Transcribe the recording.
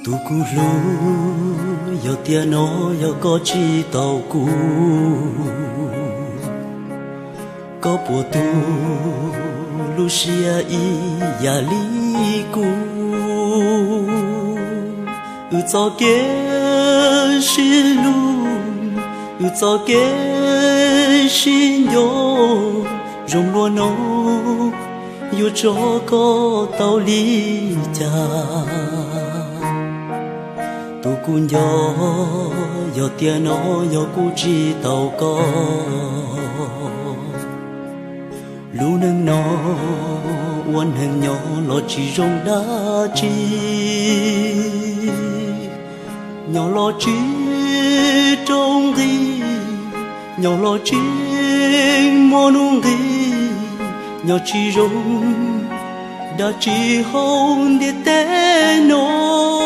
Tus kuv hlub, yog tiam no yog koj tsis tau kuv, koj puas tu lub siab ib yam li kuv? Wb txoj kev sib hlub, wb txoj kev sib nco, zoo luaj no yuav tso koj tau li cas? Tus kuv nco, yog tiam no yog kuv tsis tau koj, lub neej no ua neeg nyob los tsis zoo dab tsi, nyob los tsis raug nqi, nyob los tsis muaj nuj nqis, nyob tsis zoo dab tsi hauv ntiaj teb no.